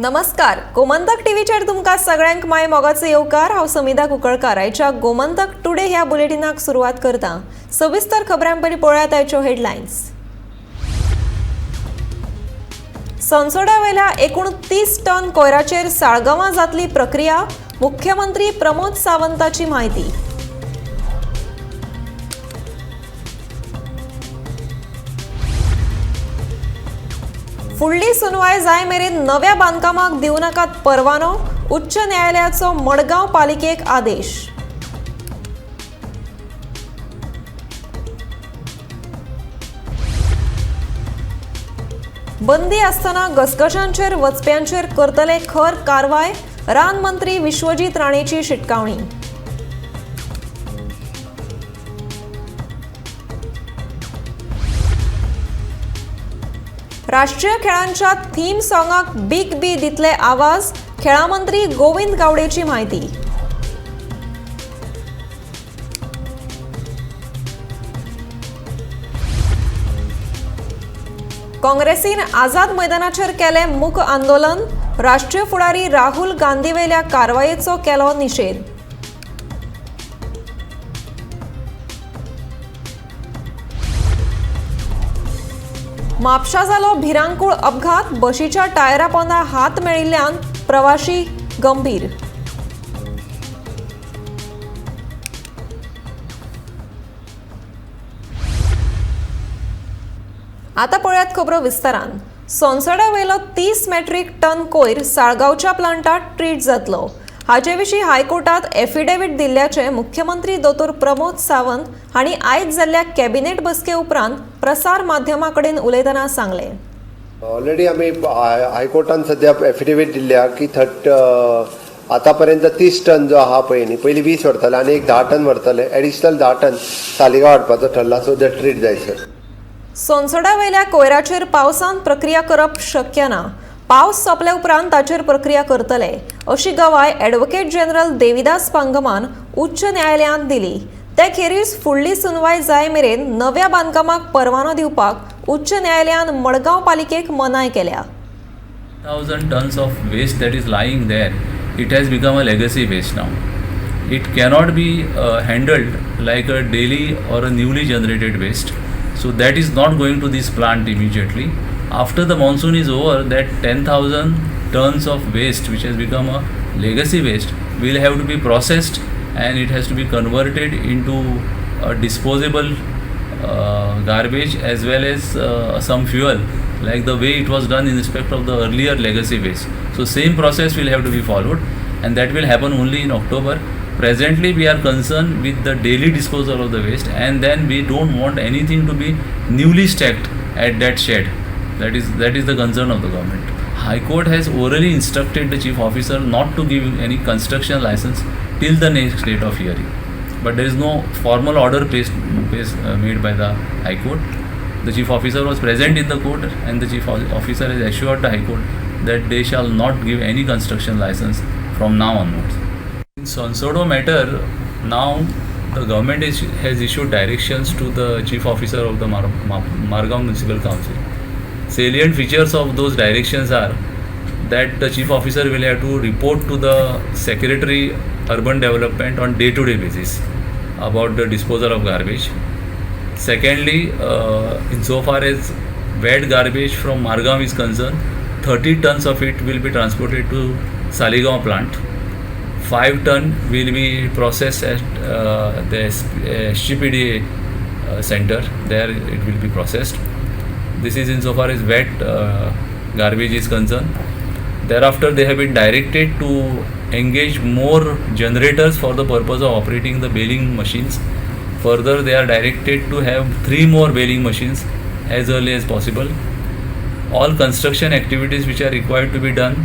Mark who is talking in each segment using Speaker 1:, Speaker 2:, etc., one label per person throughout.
Speaker 1: नमस्कार, गोमंतक टीव्हीचेर तुमकां सगळ्यांक माय मोगाचो येवकार. हांव समिधा कुंकळकार. आयच्या गोमंतक टुडे ह्या बुलेटिनाक सुरवात करता. सविस्तर खबरां पयलीं पळयात आयच्यो हेडलायन्स. संसोड्यावेल्या एकूण 30 टन कोयराचेर साळगांवां जातली प्रक्रिया, मुख्यमंत्री प्रमोद सावंताची म्हायती. फुडली सुनवाय जाय मेरेन नव्या बांदकामाक दिवं नाकात परवानो, उच्च न्यायालयाचो मडगांव पालिकेक आदेश. बंदी आसतना घसघशांचेर वचप्यांचेर करतले खर कारवाय, रान मंत्री विश्वजीत राणेची शिटकावणी. राष्ट्रीय खेळांच्या थीम सॉंगाक बिग बी दितले आवाज, खेळां मंत्री गोविंद गावडेची म्हायती. काँग्रेसीन आझाद मैदानाचेर केलें मूक आंदोलन, राष्ट्रीय फुडारी राहुल गांधीवेल्या कारवायेचो केलो निशेध. म्हापशा जालो भिरांकूळ अपघात, बशीच्या टायरा पोंदा हात मेळिल्ल्यान प्रवाशी गंभीर. आता पळयात खबरो विस्तारान. सोनसड्या वयलो 30 मेट्रीक टन कोयर साळगांवच्या प्लांटात ट्रीट जातलो, हाचे विशीं हायकोर्टात एफिडेवीट दिल्ल्याचें मुख्यमंत्री दोतोर प्रमोद सावंत हांणी आयज जाल्ल्या कॅबिनेट बसके उपरांत प्रसार माध्यमां कडेन उलयतना सांगलें.
Speaker 2: ऑलरेडी आमी हायकोर्टान सद्या एफिडेवीट दिल्ल्या की आतापर्यंत 30 टन जो आहा पळय न्ही, पयलीं 20 व्हरतले आनी एक 10 टन व्हरतले, एडिशनल 10 टन सालिगांव हाडपाचो ठरला, सो that treat जाय सर.
Speaker 1: सोनसड्या वयल्या कोयराचेर पावसान प्रक्रिया करप शक्य ना, पावस सोंपल्या उपरांत ताचेर प्रक्रिया करतले, अशी गवाय ॲडव्होकेट जनरल देविदास पांगमान उच्च न्यायालयांत दिली. ते खेरीज फुडली सुनवाय जाय मेरेन नव्या बांदकामाक परवानो दिवपाक उच्च न्यायालयान मडगांव पालिकेक मनाय केल्या.
Speaker 3: 1,000 tons of waste that is lying there, it has become a legacy waste now. It cannot be handled like a daily or a newly generated waste. So that is not going to this plant immediately. After the monsoon is over, that 10,000 tons of waste which has become a legacy waste will have to be processed and it has to be converted into a disposable garbage as well as some fuel, like the way it was done in respect of the earlier legacy waste. So same process will have to be followed and that will happen only in October. Presently we are concerned with the daily disposal of the waste and then we don't want anything to be newly stacked at that shed. That is the concern of the government. High Court has orally instructed the chief officer not to give any construction license till the next date of hearing. But there is no formal order made by the High Court. The chief officer was present in the court and the chief officer has assured the High Court that they shall not give any construction license from now onwards. In Sonsodo matter, now the government has issued directions to the chief officer of the Margao Municipal Council. Salient features of those directions are that the chief officer will have to report to the Secretary Urban Development on day-to-day basis about the disposal of garbage. Secondly, insofar as wet garbage from Margao is concerned, 30 tons of it will be transported to Saligao plant. 5 ton will be processed at the SGPDA center. There it will be processed. This is insofar as wet garbage is concerned. Thereafter, they have been directed to engage more generators for the purpose of operating the baling machines. Further, they are directed to have 3 more baling machines as early as possible. All construction activities which are required to be done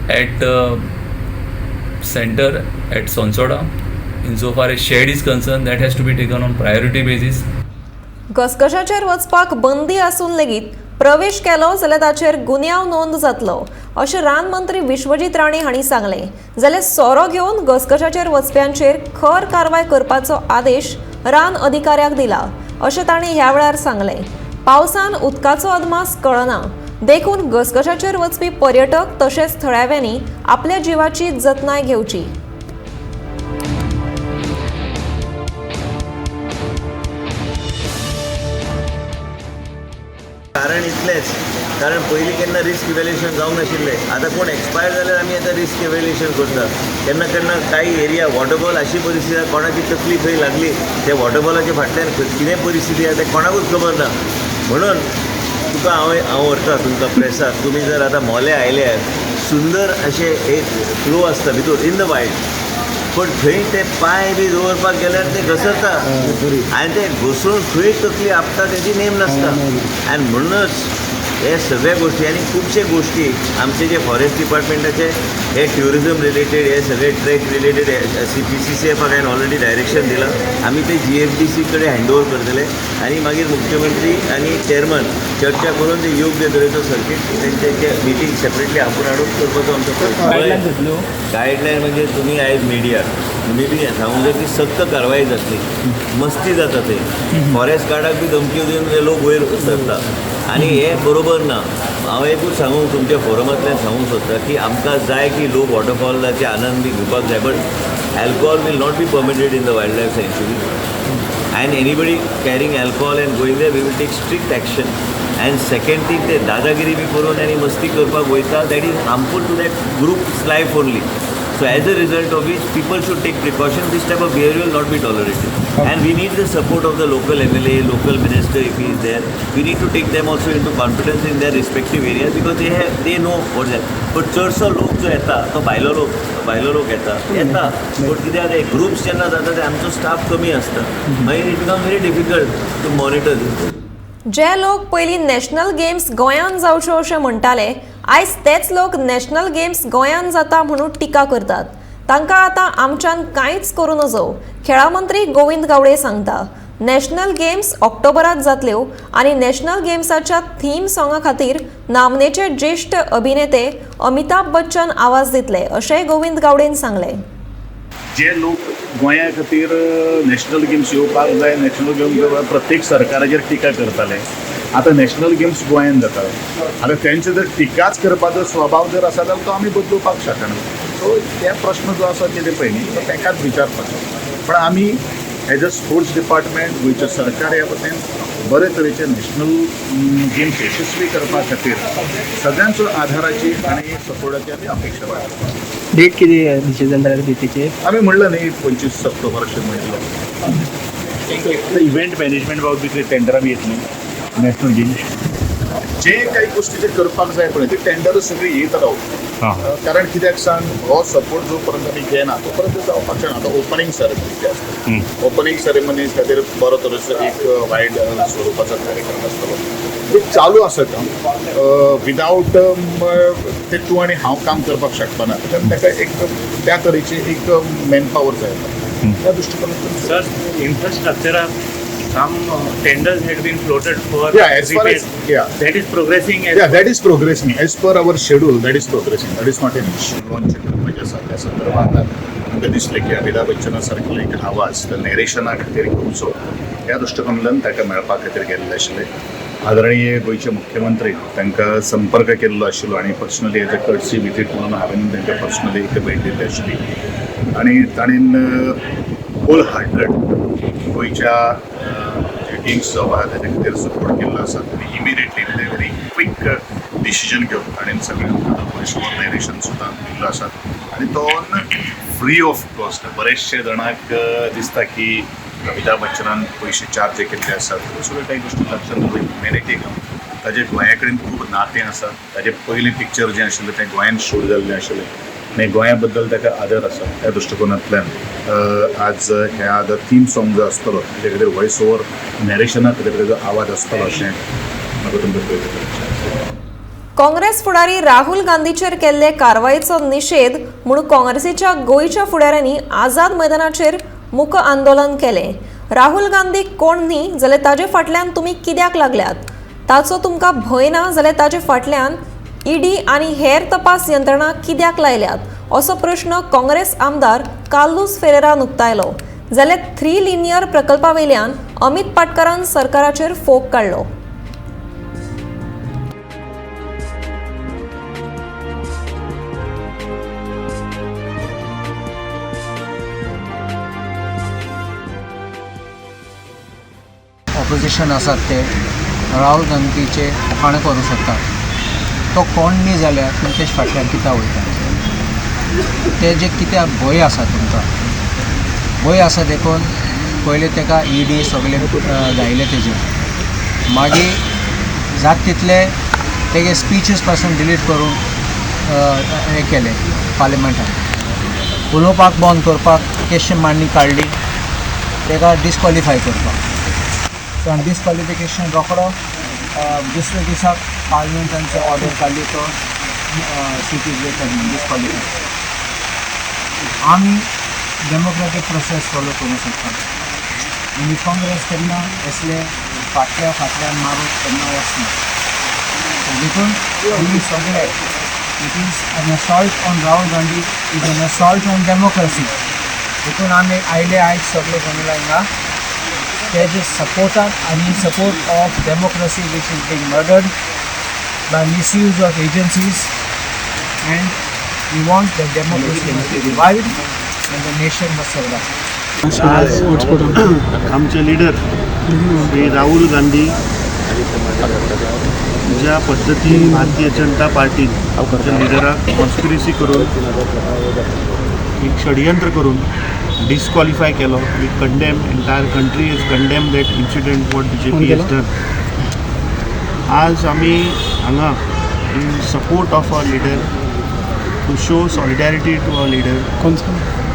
Speaker 3: at the center at Sonsoda, insofar as shed is concerned, that has to be taken on priority basis.
Speaker 1: घसघशाचेर वचपाक बंदी आसून लेगीत प्रवेश केलो जाल्यार ताचेर गुन्यांव नोंद जातलो, अशें रान मंत्री विश्वजीत राणे हांणी सांगलें. जाल्यार सोरो घेवन घसघशाचेर वचप्यांचेर खर कारवाय करपाचो आदेश रान अधिकाऱ्याक दिला, अशें तांणी ह्या वेळार सांगलें. पावसान उदकाचो अदमास कळना, देखून घसघशाचेर वचपी पर्यटक तशेंच थळाव्यांनी आपल्या जिवाची जतनाय घेवची.
Speaker 4: कारण इतलेंच, कारण पयलीं केन्ना रिस्क इवेल्युएशन जावंक नाशिल्लें. आतां कोण एक्सपायर जाल्यार आमी आतां रिस्क इवेल्युएशन करता. केन्ना केन्ना कांय एरिया वॉटरफॉल अशी परिस्थिती आसा, कोणाची तकली खंय लागली ते वॉटरफॉलाच्या फाटल्यान कितें परिस्थिती आसा तें कोणाकूच खबर ना. म्हणून तुका हांव व्हरता तुमकां प्रेसाक. तुमी जर आतां मोले आयले, सुंदर अशें एक फ्लो आसता भितर इन the wild, पण थंय ते पांय बी दवरपाक गेल्यार ते घसरता आनी ते घसरून खंय तकली आपटा तेजी नेम नासता. आनी म्हणूनच हे सगळे गोश्टी आनी खुबशे गोश्टी आमचे जे फॉरेस्ट डिपार्टमेंटाचे हे ट्युरिजम रिलेटेड हे सगळे ट्रेक रिलेटेड CPCCFाक हांवें ऑलरेडी डायरेक्शन दिलां. आमी ते GFDC कडेन हँड ओवर करतले आनी मागीर मुख्यमंत्री आनी चेअरमन चर्चा करून ते योग्य तरेचो सर्कीट तेंचे मिटींग सेपरेटली आपोवन हाडून करपाचो आमचो प्रयत्न. गायडलायन म्हणजे तुमी आयज मिडिया तुमी बी सांगूंक जाय की सक्त कारवाय जातली. मस्ती जाता ते फॉरेस्ट गार्डाक बी धमकी दिवन ते लोक वयर सरता आनी हें बरोबर ना. हांव एकूच सांगूंक तुमच्या फोरमांतल्यान सांगूंक सोदता की आमकां जाय की लोक वॉटरफॉलाचे आनंद बी घेवपाक जाय, but alcohol will not be permitted in the wild life sanctuary and anybody carrying alcohol and going there we will take strict action. And second thing, ते दादागिरी बी करून आनी मस्ती करपाक वयता, that is harmful to that group's life only. So as a result of which people should take precaution. This type of behaviour will not be tolerated. And we need the support of the local MLA, local minister if he is there. We need to take them also into confidence in their respective areas because they know what that. But चडसो लोक जो येता तो भायलो लोक येता पण कितें जाता ग्रुप्स जेन्ना जाता ते आमचो स्टाफ कमी आसता, मागीर it become very difficult to monitor this.
Speaker 1: जे लोक पयलीं नॅशनल गेम्स गोंयांत जावच्यो अशें म्हणटाले, आयज तेच लोक नॅशनल गेम्स गोंयांत जाता म्हणून टिका करतात. तांकां आतां आमच्यान कांयच करूं नजो, खेळां मंत्री गोविंद गावडे सांगता. नॅशनल गेम्स ऑक्टोबरांत जातल्यो आनी नॅशनल गेम्साच्या थीम सॉंगा खातीर नामनेचे ज्येश्ठ अभिनेते अमिताभ बच्चन आवाज दितले अशेंय गोविंद गावडेन सांगलें.
Speaker 5: जे लोक गोंया खातीर नॅशनल गेम्स येवपाक जाय, नॅशनल गेम्स प्रत्येक सरकाराचेर टिका करताले, आतां नॅशनल गेम्स गोंयांत जाता. आतां तेंचे जर टिकाच करपाचो स्वभाव जर आसा जाल्यार तो आमी बदलुपाक शकना. सो ते प्रश्न जो आसा कितें पळय न्ही तो तेकाच विचारपाचो. पण आमी एज अ स्पोर्ट्स डिपार्टमेंट गोंयचें सरकार ह्या वतीन बरे तरेचे नॅशनल गेम्स यशस्वी करपा खातीर सगळ्यांचो आधाराची आनी सपोर्टाची आमी अपेक्षा बाळगता.
Speaker 6: डेट कितें डिसिजन जाल्यार डेटीचेर
Speaker 5: आमी म्हणलं न्ही 25 ऑक्टोबर अशें म्हणिल्लें.
Speaker 7: इव्हेंट मॅनेजमेंट बाबत बी टेंडरां बी येतली नॅशनल गेम्स
Speaker 5: जे काही गोष्टी जे करपाक जाय पळय ते टेंडर सगळी येत रावता. कारण कित्याक सांग, हो सपोर्ट जो पर्यंत आमी घेना तो पर्यंत जावपाक शकना. आतां ओपनींग सेरेमनी जे आसता, ओपनींग सेरेमनी खातीर बरो तरेचो एक वायड स्वरुपाचो कार्यक्रम आसतलो. ते चालू आसा काम विदावट ते तूं आनी हांव काम करपाक शकपाना, कारण ताका एक त्या तरेची एक मॅन पावर जाय. त्या दृश्टिकोनांतल्यान
Speaker 7: sir infrastructure some tenders had been floated for
Speaker 5: Yeah, as far as- yeah.
Speaker 7: That is progressing as
Speaker 5: Yeah, that is progressing. As per our schedule, that is progressing. That is not an issue. Launch करपाचें आसा त्या संदर्भात आमकां दिसलें की अमिताभ बच्चना सारको एक आवाज त्या नॅरेशना खातीर घेवचो ह्या दृश्टिकोनांतल्यान ताका मेळपा खातीर गेल्ले आशिल्ले. आदरणीय गोंयचे मुख्यमंत्री तांकां संपर्क केल्लो आशिल्लो आनी personally as a courtesy visit म्हणून हांवें तांकां पर्सनली एक भेट दिल्ली आशिल्ली आनी ताणें होल हार्टेड गोंयच्या जे गेम्स जावं आहा तेजे खातीर सपोर्ट केल्लो आसा आनी इमिडिएटली म्हणजे व्हेरी क्वीक डिसिजन घेवन ताणें सगळ्यांक वॉयस ओवर नॅरेशन सुद्दां दिल्लो आसा आनी तो फ्री ऑफ कॉस्ट. बरेचशे जाणांक दिसता की अमिताभ बच्चनान पयशे चार्ज केल्ले आसात, त्यो सगळ्यो काही गोश्टी लक्षात दवरून ह्युमॅनिटी काम. ताजें गोंया कडेन खूब नातें आसा. ताजें पयलें पिक्चर जें आशिल्लें तें गोंयान शूट जाल्लें आशिल्लें आनी गोंया बद्दल ताका आदर आसा. त्या दृश्टिकोनांतल्यान आज ह्या the theme song जो आसतलो तेजे खातीर वॉयस ओवर नॅरेशना खातीर ताजो आवाज आसतलो अशें म्हाका तुमकां कळीत करचें आसा.
Speaker 1: काँग्रेस फुडारी राहुल गांधीचेर केल्ले कारवायेचो निशेध म्हूण काँग्रेसीच्या गोंयच्या फुडाऱ्यांनी आझाद मैदानाचेर मूक आंदोलन केलें. राहुल गांधी कोण न्ही जाल्यार ताजे फाटल्यान तुमी कित्याक लागल्यात, ताचो तुमकां भंय ना जाल्यार ताजे फाटल्यान ईडी आनी हेर तपास यंत्रणा कित्याक लायल्यात असो प्रश्न काँग्रेस आमदार कार्लूस फेरेरान उक्तायलो. जाल्यार थ्री लिनियर प्रकल्पा वयल्यान अमित पाटकारान सरकाराचेर फोग काडलो.
Speaker 8: ऑपोजिशन आसात ते राहुल गांधीचे उखाणें करूं सोदतात. तो कोण न्ही जाल्यार तुमचे फाटल्यान कित्याक वयता? ते जे कित्याक भंय आसा, तुमकां भंय आसा देखून पयलीं ताका ईडी सगळे घायले तेजेर, मागीर जात तितले तेगे स्पिचीस पासून डिलीट करून हें केलें. पार्लिमेंटान उलोवपाक बंद करपाक केश मांडणी काडली, ताका डिस्क्वॉलिफाय करपाक. सो आनी डिस्क्वॉलिफिकेशन रोकडो दुसऱ्या दिसाक पार्लिमेंटांचे ऑर्डर काडली, तो सीट is vacant म्हणून डिस्क्वॉलिफाय. आमी डेमोक्रेटीक प्रोसेस फॉलो करूंक शकता आनी काँग्रेस केन्ना असले फाटल्या फाटल्यान मारून केन्ना वचना. देखून आमी सगळे, it is an assault on Rahul Gandhi, is an assault on democracy. देखून आमी आयले आयज सगळे जमला हिंगा तेजे सपोर्टाक आनी support of democracy which is being murdered by misuse of agencies, and we want the democracy must be revived and the nation must survive.
Speaker 7: आज आमचे लिडर श्री राहुल गांधी ज्या पद्दतीन भारतीय जनता पार्टीन आमच्या लिडराक कॉन्स्पिरसी करून, एक षडयंत्र करून डिस्क्वॉलिफाय केलो, we condemn, entire country is condemn that incident what BJP has done. आज आमी हांगा in support of our leader, to show solidarity to our leader,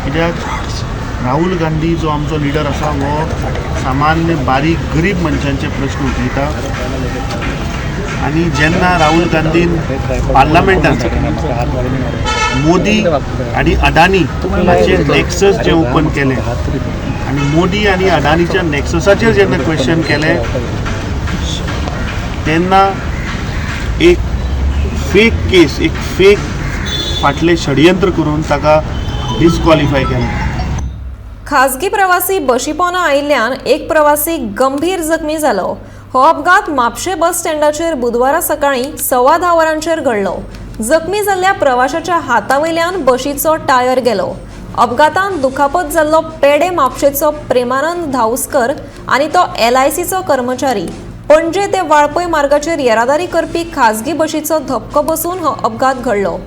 Speaker 7: कित्याक राहुल गांधी जो आमचो लिडर आसा हो सामान्य बारीक गरीब मनशांचे प्रश्न उठयता. आनी जेन्ना राहुल गांधीन पार्लमेंटान मोदी आनी अडानी हाचे नॅक्सस जे ओपन केले आनी मोदी आनी अडानीच्या नॅक्ससाचेर जेन्ना क्वेश्चन केलें तेन्ना एक फेक केस, एक फेक फाटलें षडयंत्र करून ताका डिस्क्वॉलिफाय केलें.
Speaker 1: खाजगी प्रवासी बशीपोना आयिल्ल्यान एक प्रवासी गंभीर जखमी जालो. हो अपघात म्हापशें बस स्टँडाचेर बुधवारा सकाळीं 10:15 वरांचेर घडलो. जखमी जाल्ल्या प्रवाशाच्या हाता वयल्यान बशीचो टायर गेलो. अपघातान दुखापत जाल्लो पेडे म्हापशेचो प्रेमानंद धाऊस्कर आनी तो एलआयसीचो कर्मचारी. पणजे ते वाळपय मार्गाचेर येरादारी करपी खाजगी बशीचो धपको बसून हो अपघात घडलो.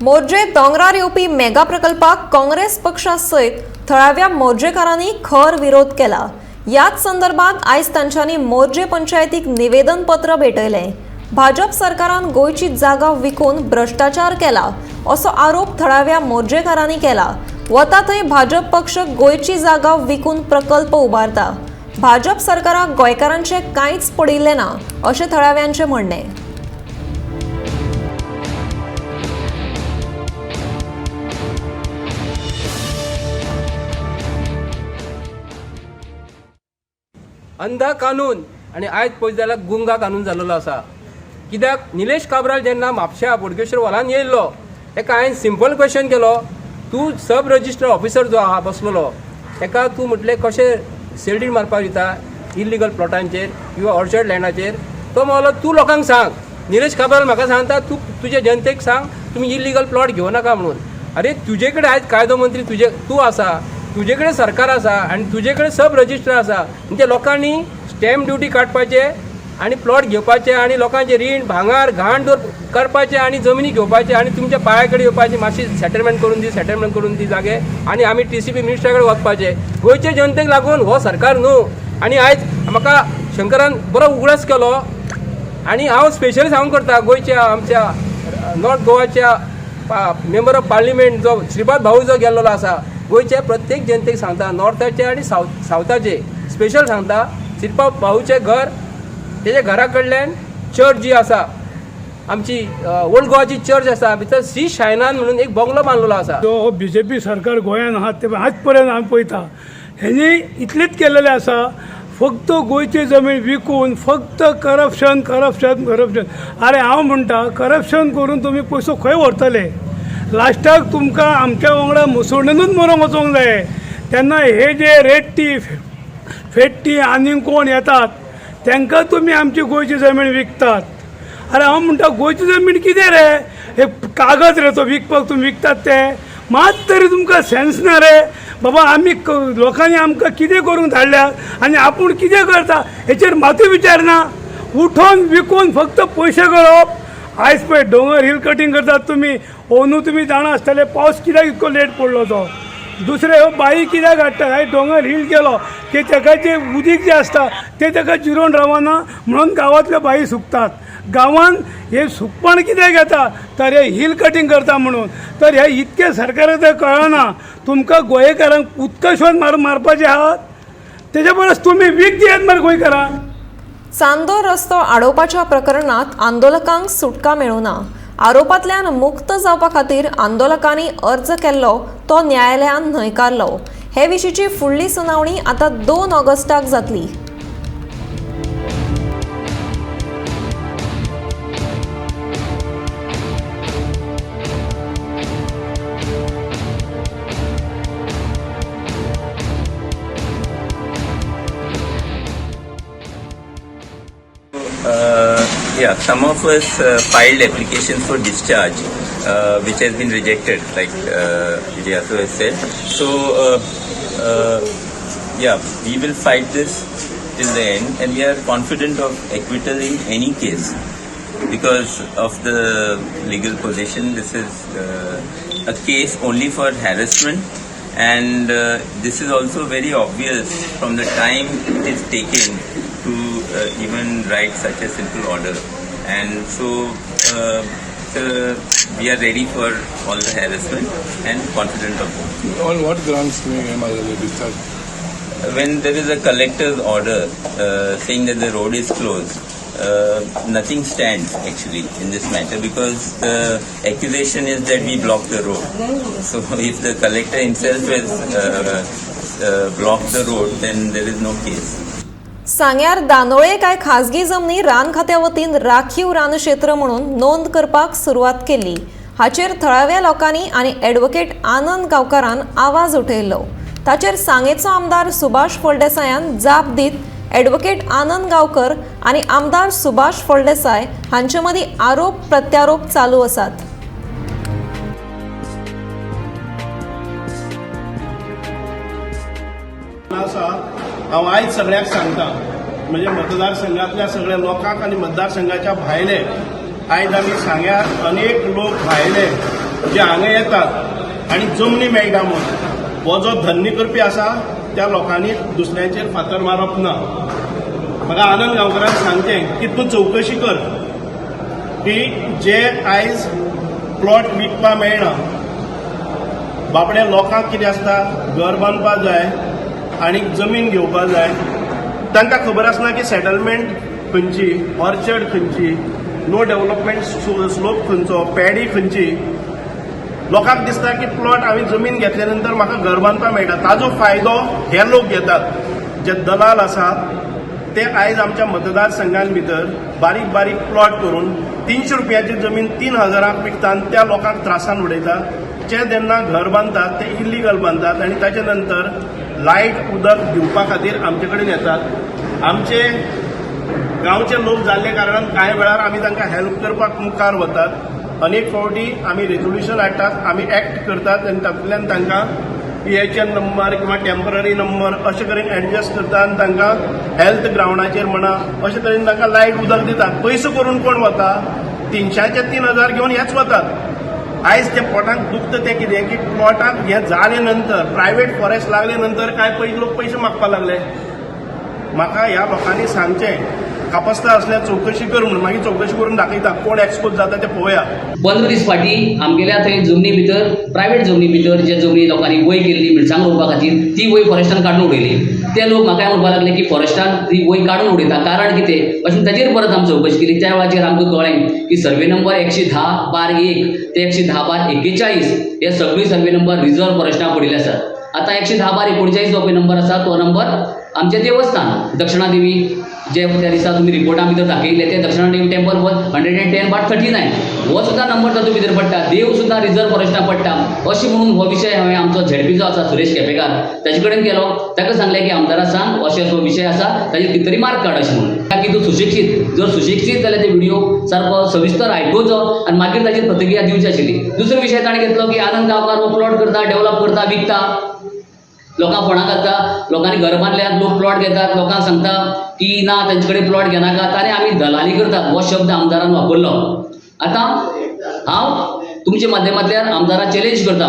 Speaker 1: मोरजे दोंगरार येवपी मेगा प्रकल्पाक काँग्रेस पक्षा सयत थळाव्या मोरजेकारांनी खर विरोध केला. ह्याच संदर्भात आयज तांच्यांनी मोरजे पंचायतीक निवेदन पत्र भेटयलें. भाजप सरकारान गोंयची जागा विकून भ्रश्टाचार केला असो आरोप थळाव्या मोरजेकारांनी केला. वता थंय भाजप पक्ष गोंयची जागा विकून प्रकल्प उबारता. भाजप सरकाराक गोंयकारांचें कांयच पडिल्लें ना अशें थळाव्यांचें म्हणणें.
Speaker 9: अंधा कानून आनी आयज पळयत जाल्यार गुंगा कानून जाल्लो आसा. कित्याक निलेश काब्राल जेन्ना म्हापश्या बोडगेश्वर हॉलान येयल्लो तेका हांवें सिंपल क्वेश्चन केलो, तूं सब रजिस्टर ऑफिसर जो आहा बसलेलो तेका तूं म्हटलें कशें सेल्डीड मारपाक दिता इल्लिगल प्लॉटांचेर किंवा ऑर्चर्ड लँडाचेर. तो म्हणलो तूं लोकांक सांग. निलेश काब्राल म्हाका सांगता तूं तुजे जनतेक सांग तुमी इल्लिगल प्लॉट घेवं नाका म्हणून. अरे तुजे कडेन आयज कायदो मंत्री तुजे तूं आसा, तुजे कडेन सरकार आसा आनी तुजे कडेन सब रजिस्टर आसा. म्हणजे लोकांनी स्टॅम्प ड्युटी काडपाचे आनी प्लॉट घेवपाचे आनी लोकांचे रीण भांगार घाण दवर करपाचे आनी जमिनी घेवपाचे आनी तुमच्या पांया कडेन येवपाचे, मातशी सेटलमेंट करून दी, सेटलमेंट करून दी जागे, आनी आमी टीसीपी मिनिस्टरा कडेन वचपाचे. गोंयचे जनतेक लागून हो सरकार न्हू. आनी आयज म्हाका शंकरान बरो उगडास केलो आनी हांव स्पेशली सांगूंक करता गोंयच्या आमच्या नॉर्थ गोवाच्या मेंबर ऑफ पार्लिमेंट जो श्रीपाद भाऊ जो गेल्लो आसा, गोंयच्या प्रत्येक जनतेक सांगता, नॉर्थाचे आनी सावथाचे स्पेशल सांगता, श्रीपाद भाऊचें घर तेज्या घरा कडल्यान चर्च जी आसा आमची ओल्ड गोवाची चर्च आसा, भितर सी शायनान म्हणून एक बंगलो बांदलेलो आसा.
Speaker 10: जो बीजेपी सरकार गोंयान आहा ते आज पर्यंत आमी पळयता हेणी इतलेंच केलेलें आसा. फक्त गोंयची जमीन विकून फक्त करप्शन करप्शन करप्शन. अरे हांव म्हणटा करप्शन करून तुमी पयसो खंय व्हरतले? लास्टाक तुमकां आमच्या वांगडा मुसोंडेनूच मरोंक वचोंक जाय. तेन्ना हे जे रेड्डी फेट्टी आनी कोण येतात तांकां तुमी आमची गोंयची जमीन विकतात. अरे हांव म्हणटा गोंयची जमीन कितें रे, हे कागद रे तो विकपाक तुमी विकतात ते? मात तरी तुमकां सेन्स ना रे बाबा. आमी लोकांनी आमकां कितें करूंक धाडल्या आनी आपूण कितें करता हेचेर मातूय विचार ना. उठोन विकून फक्त पयशे करप. आयज पळय दोंगर हिल कटींग करतात तुमी, अंदू तुमी जाणा आसतले पावस कित्याक इतको लेट पडलो तो. दुसरें ह्यो बाई कित्याक हाडटात? आयज दोंगर हिल केलो की ताका जें उदीक जें आसता तें ताका जिरोवन रावना म्हणून गांवांतल्यो बाई सुकतात. गांवांत हे सुकपण कित्याक येता तर हे हिल कटींग करता म्हणून. तर हे इतकें सरकाराक तर कळना तुमकां गोंयकारांक उदका शिवाय मारपाचे आहात. तेच्या परस तुमी वीख दियात मरे गोंयकारांक.
Speaker 1: चांदोर रस्तो आडोवपाच्या प्रकरणात आंदोलकांक सुटका मेळूना. आरोपांतल्यान मुक्त जावपा खातीर आंदोलकांनी अर्ज केल्लो तो न्यायालयान न्हयकारलो. हे विशींची फुडली सुनावणी आतां 2 ऑगस्टाक जातली.
Speaker 11: Yeah, some of us filed applications for discharge, which has been rejected, like Vijayasu has said. So, yeah, we will fight this till the end, and we are confident of acquittal in any case because of the legal position. This is a case only for harassment, and this is also very obvious from the time it is taken to even write such a simple order. And so we are ready for all the harassment and confident of it.
Speaker 12: On what grounds may discharge?
Speaker 11: When there is a collector's order saying that the road is closed, nothing stands actually in this matter because the accusation is that we blocked the road. So if the collector himself has blocked the road, then there is no case.
Speaker 1: सांग्यार दानोळे काय खाजगी जमनी रान खात्या वतीन राखीव रानक्षेत्र म्हणून नोंद करपाक सुरवात केली. हाचेर थळाव्या लोकांनी आनी ॲडव्होकेट आनंद गांवकारान आवाज उठयलो. ताचेर सांगेचो आमदार सुभाष फळदेसायान जाप दीत ॲडव्होकेट आनंद गांवकर आनी आमदार सुभाष फळदेसाय हांचे मदीं आरोप प्रत्यारोप चालू आसात.
Speaker 7: हांव आयज सगळ्यांक सांगता, म्हणजे मतदारसंघातल्या सगळ्या लोकांक आनी मतदारसंघाच्या भायले, आयज आमी सांग्यार अनेक लोक भायले जे हांगा येतात आनी जमनी मेळटा म्हूण हो जो धन्य करपी आसा त्या लोकांनी दुसऱ्यांचेर फातर मारप ना. म्हाका आनंद गांवकरान सांगचें की तूं चवकशी कर की जे आयज प्लॉट विकपाक मेळना, बाबड्या लोकांक कितें आसता, घर बांदपाक जाय आनी जमीन घेवपाक जाय, तांकां खबर आसना की सेटलमेंट खंयची, ऑर्चर्ड खंयची, नो डेव्हलपमेंट स्लोप खंयचो, पॅडी खंयची. लोकांक दिसता की प्लॉट हांवें जमीन घेतल्या नंतर म्हाका घर बांदपाक मेळटा, ताजो फायदो हे लोक घेतात जे दलाल आसात ते आयज आमच्या मतदारसंघान भितर बारीक बारीक प्लॉट करून 300 रुपयाची जमीन 3000 विकता आनी त्या लोकांक त्रासान उडयता. जे जेन्ना घर बांदतात ते इलिगल बांदतात आनी ताजे नंतर लायट उदक दिवपा खातीर आमचे कडेन येतात. आमचे गांवचे लोक जाल्ले कारणान कांय वेळार आमी तांकां हेल्प करपाक मुखार वतात. अनेक फावटी आमी रेजोल्युशन हाडटात, आमी एक्ट करतात आनी तातूंतल्यान तांकां PHN number किंवा टेम्पररी नंबर अशे तरेन एडजस्ट करता आनी तांकां हेल्थ ग्रावंडाचेर म्हणा अशे तरेन तांकां लायट उदक दितात. पयसो करून कोण वता, 300 3000 घेवन हेच वतात. आयज ते पोटाक दुखता तें कितें की प्लॉटाक हें जाले नंतर प्रायवेट फॉरेस्ट लागले नंतर कांय पयशे लोक पयशे मागपाक लागले. म्हाका ह्या लोकांनी सांगचें कापस्तार असल्यार चवकशी कर म्हणून, मागीर चवकशी करून दाखयता कोण एक्सपोज जाता ते पळोवया.
Speaker 13: 15 दीस फाटीं आमगेल्या थंय जमनी भितर, प्रायवेट जमनी भितर जे जमनी लोकांनी वय केल्ली मिरसांग रोवपा खातीर ती वय फॉरेस्टान काडून उडयली. ते लोक म्हाका म्हणपाक लागले की फॉरेस्टान ती वय काडून उडयता, कारण कितें अशें ताचेर परत आमी चवकशी केली. त्या वेळाचेर आमकां कळ्ळें की सर्वे नंबर 110/1 ते 110/41 हे सगळी सर्वे नंबर रिजर्व फॉरेस्टान पडिल्ले आसात. आतां 110/39 जो पळय नंबर आसा तो नंबर आमचें देवस्थान दक्षिणादेवी जे त्या दिसा तुमी रिपोर्टा भितर दाखयल्ले ते दक्षिणादेवी टेम्पल was 110/39 हो सुद्दां नंबर तातूंत भितर पडटा. देव सुद्दां रिजर्व फॉरेस्टान पडटा. अशें म्हणून हो विशय हांवें आमचो झेडपीचो आसा सुरेश केपेकार ताजे कडेन केलो. ताका सांगलें की आमदारा सांग अशें असो विशय आसा ताजेर कितें तरी मार्ग काड अशें म्हणून. की तूं सुशिक्षीत, जर सुशिक्षीत जाल्यार ते व्हिडियो सारको सविस्तर आयकुचो आनी मागीर ताजेर प्रतिक्रिया दिवची आशिल्ली. दुसरो विशय ताणें घेतलो की आनंद गांवकार हो प्लॉट करता, डेवलप करता, विकता, लोकांक फोणां घालता, लोकांनी घर बांदल्यात, लोक प्लॉट घेतात, लोकांक सांगता की ना तांचे कडेन प्लॉट घेनाकात आनी आमी दलाली करतात हो शब्द आमदारान वापरलो. आतां हांव तुमच्या माध्यमांतल्यान आमदाराक चॅलेंज करता.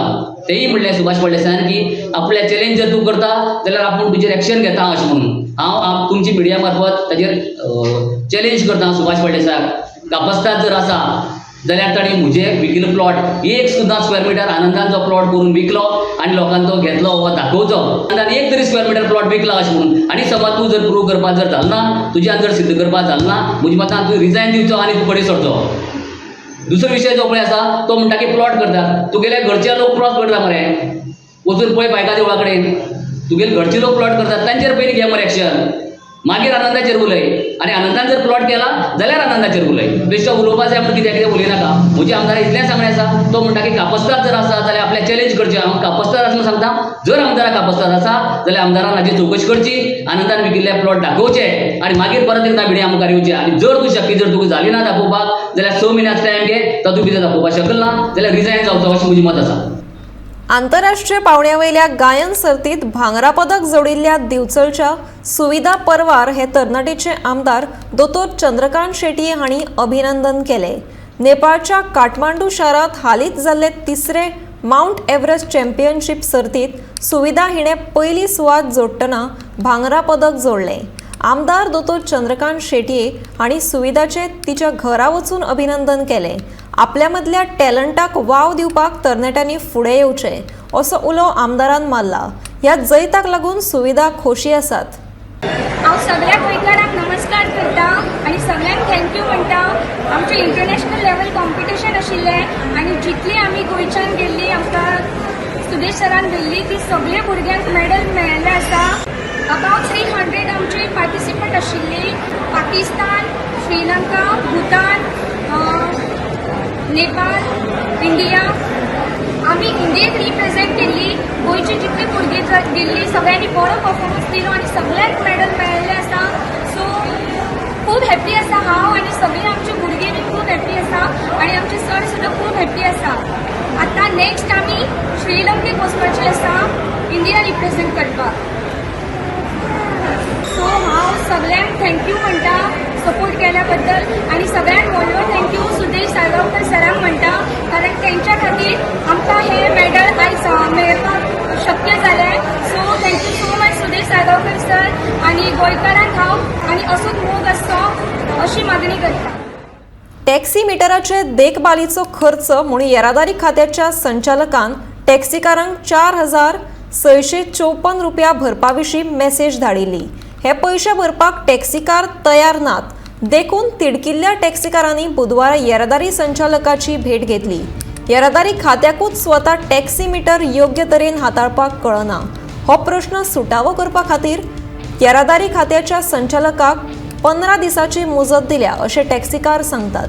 Speaker 13: तेय म्हणलें सुभाष फळदेसायान की आपल्या चॅलेंज जर तूं करता जाल्यार आपूण तुजेर एक्शन घेता अशें म्हणून. हांव तुमची मिडिया मार्फत ताजेर चॅलेंज करता सुभाष फळदेसायाक. कापस्ताद जर आसा जाल्यार ताणें म्हजे विकिल्लो प्लॉट एक सुद्दां स्क्वेअर मिटर आनंदान जो प्लॉट करून विकलो आनी लोकांक तो घेतलो हो दाखोवचो. आनंदान एक तरी स्क्वेअर मिटर प्लॉट विकला अशें म्हणून. आनी समज तूं जर प्रूव करपाक जर जालो ना, तुज्यान जर सिद्ध करपाक जालो ना, म्हज्या मतान तूं रिजायन दिवचो आनी तूं फुडें सरचो. दुसरो विशय जो पळय आसा तो म्हणटा की प्लॉट करतात तुगेले घरचे लोक प्लॉट करता मरे, वचून पळय बायका देवळा कडेन तुगेले घरचे लोक प्लॉट करतात तांचेर पयलीं घे मरे एक्शन, मागीर आनंदाचेर उलय. आनी आनंदान जर प्लॉट केला जाल्यार आनंदाचेर उलय. बेश्टो उलोवपा जाय म्हण कित्याक कितें उलयनाका. म्हज्या आमदारा इतलें सांगणें आसा, तो म्हणटा की कापस्ताद जर आसा जाल्यार आपल्याक चॅलेंज करचें. हांव कापस्ताद आसा म्हूण सांगता, जर आमदारा कापस्ताद आसा जाल्यार आमदारान हाजी चवकशी करची, आनंदान विकिल्ले प्लॉट दाखोवचे आनी मागीर परत एकदां मिडिया मुखार येवचें. आनी जर तूं शक्य जर तुका जाली ना दाखोवपाक जाल्यार 6 म्हयन्याचो टायम घे, तातूंत भितर दाखोवपाक शकल ना जाल्यार रिजायन जावचो अशें म्हजें मत आसा.
Speaker 1: आंतरराष्ट्रीय पावंड्यावयल्या गायन सर्तीत भांगरा पदक जोडिल्ल्या दिवचलच्या सुविधा परवार हे तरणाटेचे आमदार दोतोर चंद्रकांत शेट्ये हांणी अभिनंदन केले. नेपाळच्या काठमांडू शारांत हालींच जाल्ले तिसरे मावंट एव्हरेस्ट चॅम्पियनशीप सर्तीत सुविधा हिणें पयली सुवात जोडटना भांगरा पदक जोडलें. आमदार दोतोर चंद्रकांत शेट्ये हांणी सुविधाचें तिच्या घरा वचून अभिनंदन केलें. आपल्या मदल्या टॅलंटाक वाव दिवपाक तरणाट्यांनी फुडें येवचें असो उलो आमदारान मारला. ह्या जैताक लागून सुविधा खोशी आसात.
Speaker 14: हांव सगळ्या गोंयकारांक नमस्कार करता आनी सगळ्यांक thank you म्हणटा. आमचें इंटरनॅशनल लेवल कॉम्पिटिशन आशिल्लें आनी जितली आमी गोंयच्यान गेल्ली, आमकां सुदेश सरान गेल्ली, ती सगळे भुरग्यांक मॅडल मेळिल्लें आसा. अबावट 300 आमची पार्टिसिपंट आशिल्ली. पाकिस्तान, श्रीलंका, भूतान, नेपाळ, इंडिया. आमी इंडियेक रिप्रेझेंट केल्ली. गोंयची जितली भुरगीं गेल्ली सगळ्यांनी बरो परफॉर्मन्स दिलो आनी सगळ्यांक मॅडल मेळिल्लें आसा. सो खूब हॅप्पी आसा हांव आनी सगळीं आमची भुरगीं बी खूब हॅप्पी आसा आनी आमचे सर सुद्दां खूब हॅप्पी आसा. आतां नेक्स्ट आमी श्रीलंकेक वचपाची आसा इंडिया रिप्रेझेंट करपाक. सो हांव सगळ्यांक thank you म्हणटा सपोर्ट केल्या बद्दल आनी सगळ्यांत व्हडलो thank you Sudesh Salgaonkar सरांक म्हणटा, कारण तेंच्या खातीर आमकां हें मॅडल आयज मेळपाक शक्य जालें. So thank you so much Sudesh Salgaonkar sir आनी गोंयकारांक हांव आनी असोच मोग आसचो अशी मागणी करता.
Speaker 1: टॅक्सी मिटराचे देखभालीचो खर्च म्हूण येरादारी खात्याच्या संचालकान टॅक्सीकारांक 4654 रुपया भरपा विशीं मॅसेज धाडिल्ली. हे पयशे भरपाक टॅक्सीकार तयार नात देखून तिडकिल्ल्या टॅक्सीकारांनी बुधवारा येरादारी संचालकाची भेट घेतली. येरादारी खात्याकूच स्वता टॅक्सी मिटर योग्य तरेन हाताळपाक कळना. हो प्रश्न सुटावो करपा खातीर येरादारी खात्याच्या संचालकाक 15 दिसांची मुजत दिल्या अशें टॅक्सीकार सांगतात.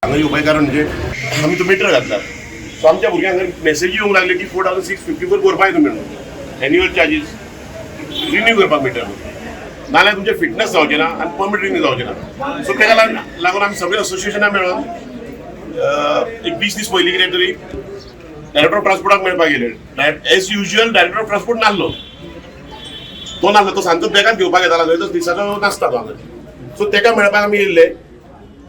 Speaker 15: हांगा येवपाचें कारण म्हणजे आमी तो मिटर घातला. सो आमच्या भुरग्यांक मॅसेजी येवंक लागले की 4654 भरपाक तुमी म्हणून एन्युअल चार्जीस रिन्यू करपाक मिटर, नाल्यार तुमचें फिटनस जावचें ना आनी परमीट रिन्यू जावचें ना. सो ताका लागून आमी सगळे असोसिएशनां मेळोन एक 20 दीस पयलीं कितें तरी डायरेक्टर ऑफ ट्रान्सपोर्टाक मेळपाक गेले. As usual director of transport नासलो, तो नासलो, तो सांजचो बॅगान घेवपाक येतालो, थंय तो दिसाचो नासता तो हांगा. सो ताका मेळपाक आमी येयल्ले.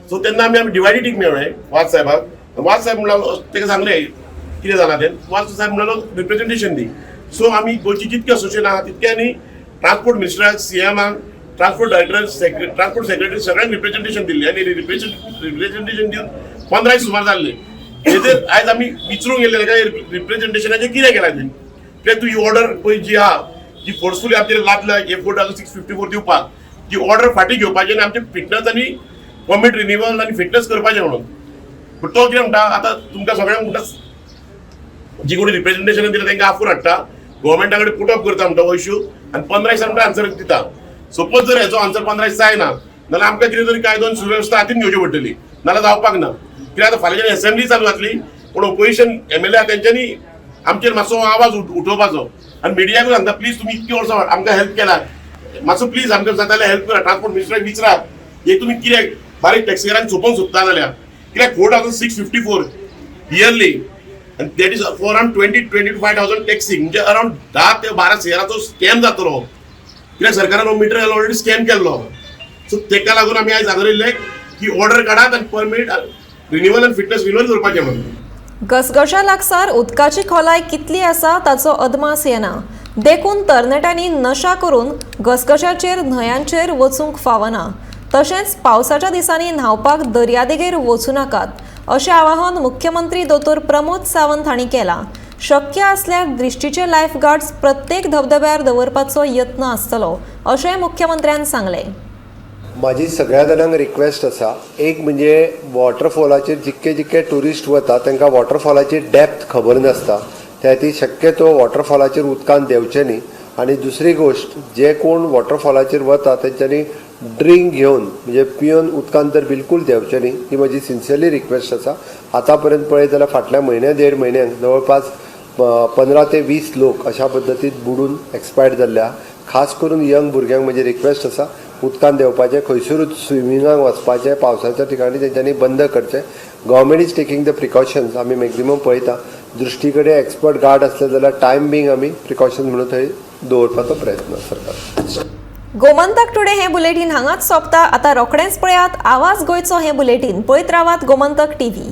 Speaker 15: सो तेन्ना आमी डिवायडीक मेळ्ळे वाज साहेबाक. वाज साहेब म्हणलो, ताका सांगलें कितें जालां तें. वाज साहेब म्हणलो रिप्रेझेंटेशन दी. सो आमी गोंयची जितकी असोसिएशन आहा तितक्यांनी ट्रान्सपोर्ट मिनिस्टराक, सीएमाक, ट्रान्सपोर्ट डायरेक्टर, ट्रान्सपोर्ट सेक्रेटरी सगळ्यांक रिप्रेझेंटेशन दिल्ली आनी रिप्रेझेंटेशन दिवन 15 दीस सुमार जाल्ले. हेजेर आयज आमी विचारूंक गेल्ले ताका रिप्रेझेंटेशनाचें कितें केलां तुवें, कित्याक तूं ही ऑर्डर पळय जी आहा जी फोर्सफुली आमचेर लादल्या हे 4654 दिवपाक, ती ऑर्डर फाटीं घेवपाची आनी आमचे फिटनस आनी परमीट रिन्युअल आनी फिटनस करपाचें म्हणून. पूण तो कितें म्हणटा, आतां तुमकां सगळ्यांक म्हणटा, जी कोणी रिप्रेझेंटेशन दिलें तांकां आफोवन हाडटा, गव्हर्मेंटा कडेन पुट अप करता म्हणटा हो इश्यू, आनी 15 दिसान म्हणटा आन्सर दिता. सपोज जर हेचो आन्सर 15 दीस जायना जाल्यार आमकां कितें तरी कायदो आनी सुवेवस्था हातीन घेवची पडटली, नाल्यार जावपाक ना. कित्याक आतां फाल्यांच्यान एसेंब्ली चालू जातली, पूण ओपोजिशन एमएलए तेंच्यांनी आमचेर मातसो आवाज उठोवपाचो. आनी मिडियाकूय सांगता, प्लीज तुमी इतके वर्सां आमकां हेल्प केला, मातसो प्लीज आमकां जाता जाल्यार हेल्प करा. ट्रान्सपोर्ट मिनिस्टराक विचारात हे तुमी कित्याक बारीक टॅक्सीकारांक सोंपोवंक सोदता जाल्यार, कित्याक 4654 इयरली आनी that is for around 20-25 thousand taxi, म्हणजे अरावंड 10 ते 12 सीआराचो स्कॅम जातलो. कित्याक सरकारान हो मिटर ऑलरेडी स्कॅम केल्लो. सो तेका लागून आमी आयज हांगा येयल्ले की ऑर्डर काडात आनी परमीट रिन्युअल आनी फिटनस रिन्युअल करपाचें म्हणून.
Speaker 1: घसघशा लागसार उदकाची खोलाय कितली आसा ताचो अदमास येना, देखून तरणाट्यांनी नशा करून घसघशाचेर न्हंयांचेर वचूंक फावना. तशेंच पावसाच्या दिसांनी न्हांवपाक दर्यादेगेर वचूं नाकात, अशें आवाहन मुख्यमंत्री दोतोर प्रमोद सावंत हांणी केलां. शक्य आसल्यार दृश्टीचे लायफ गार्ड्स प्रत्येक धबधब्यार दवरपाचो यत्न आसतलो, अशेंय मुख्यमंत्र्यान सांगलें.
Speaker 2: म्हाजी सगळ्या जाणांक रिक्वेस्ट आसा. एक म्हणजे वॉटरफॉलाचेर जितके जितके ट्युरिस्ट वता तांकां वॉटरफॉलाची डेप्थ खबर नासता, त्या खातीर शक्यतो वॉटरफॉलाचेर उदकान देंवचें न्ही. आनी दुसरी गोश्ट, जे कोण वॉटरफॉलाचेर वता तेंच्यांनी ड्रिंक घेवन, म्हणजे पिवन उदकान तर बिलकूल देंवचें न्ही, ही म्हजी सिन्सियरली रिक्वेस्ट आसा. आतां पर्यंत पळयत जाल्यार फाटल्या म्हयन्या देड म्हयन्याक जवळपास 15 ते 20 लोक अशा पद्दतीन बुडून एक्सपायर्ड जाल्ले आहा. खास करून यंग भुरग्यांक म्हजी रिक्वेस्ट आसा, उदकान देंवपाचें, खंयसरूच स्विमिंगाक वचपाचें पावसाच्या ठिकाणी तेंच्यांनी बंद करचें. Government is taking the precautions. आमी मॅक्झिमम पळयता, दृश्टी कडेन एक्सपर्ट गार्ड आसले जाल्यार टायम बींग आमी प्रिकॉशन्स म्हणून थंय दवरपाचो प्रयत्न सरकार.
Speaker 1: गोमंतक टुडे हें बुलेटीन हांगाच सोंपता. आतां रोखडेंच पळयात आवाज गोंयचो हें बुलेटीन. पळयत रावात गोमंतक टीव्ही.